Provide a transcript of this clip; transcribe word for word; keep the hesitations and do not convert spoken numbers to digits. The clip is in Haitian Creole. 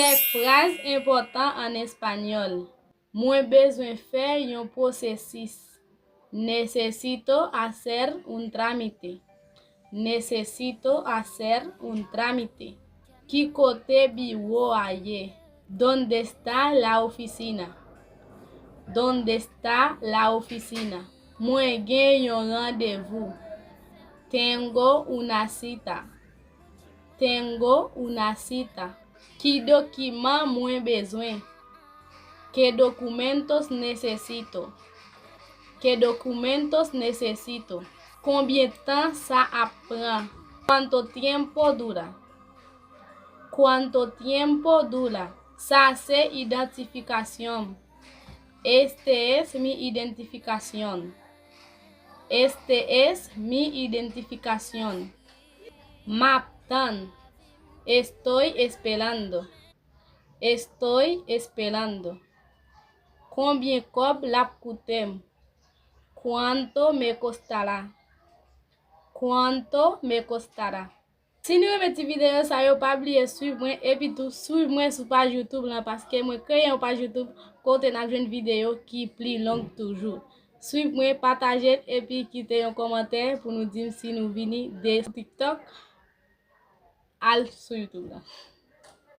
Kèk fraz enpòtan an espanyòl. Mwen bezwen fè yon pwosesis. Necesito hacer un trámite. Necesito hacer un trámite. Ki kote biwo a ye? ¿Dónde está la oficina? ¿Dónde está la oficina? Mwen gen yon randevou. Tengo una cita. Tengo una cita. Ki dokiman mwen bezwen? ¿Qué documentos necesito? ¿Qué documentos necesito? Konbyen tan sa ap pran? ¿Cuánto tiempo dura? ¿Cuánto tiempo dura? Sa se idantifikasyon m. Este es mi identificación. Este es mi identificación. M ap tann. Estoy esperando. Estoy esperando. Konbyen kòb l ap koute m? ¿Cuánto me costará? ¿Cuánto me costará? Si nou renmen ti videyo sa yo, pa bliye swiv mwen epi tou swiv mwen sou paj YouTube lan, paske mwen kreye yon paj YouTube kote n ap jwenn videyo ki pli long toujou. Swiv mwen, pataje l epi kite yon kòmantè pou nou di m si nou vini de TikTok. Al sou YouTube lan.